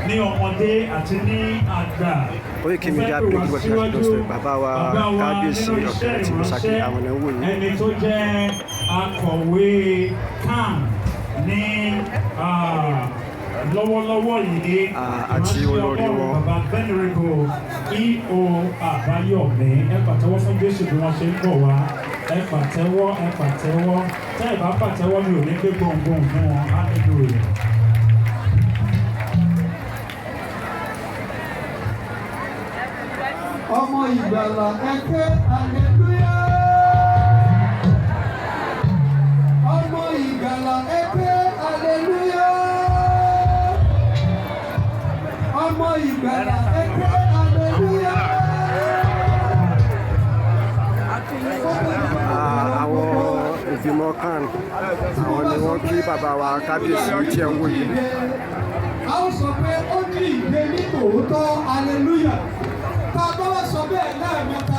Ní ọmọdé àti ní àgbà. Koiki Mo fẹ́ Media pè wá bring you what you síwájú doorstep. Bàbá wa bàbá wa Kábíyèsí nínú iṣẹ́ Ọ̀kẹ́rẹ́ tìlú Ṣakí, ìránṣẹ́, àwọn ẹ̀ ń wò yìí. ẹni tó jẹ́ akọ̀wé CAN ní lọ́wọ́lọ́wọ́ yìí. Àti Ìránṣẹ́ olórí Ọlọ́run, wọn. Bàbá Venerable E.O. Àbáyọ̀mí, ẹ pàtẹ́wọ́ fún Jésù bí wọ́n ṣe ń bọ̀ wá. Ẹ pàtẹ́wọ́, ẹ pàtẹ́wọ́. Tẹ́ ẹ bá pàtẹ́wọ́, mi ò ní gbé gbohùngbohùn fún wọn. Hallelujah. Ọmọ ìgbàlà, ẹ ké hallelujah. Ọmọ ìgbàlà, ẹ ké hallelujah. Ọmọ ìgbàlà, ẹ ké hallelujah. Àwọn ìgbìmọ̀ CAN, àwọn ni wọ́n kí bàbá wa kábíyèsí tí ẹ̀ ń wò yìí. A ó sọ pé ó jíǹde ní tòótọ́, hallelujah. Tá a bá wá sọ bẹ́ẹ̀ lẹ́ẹ̀mẹ́ta.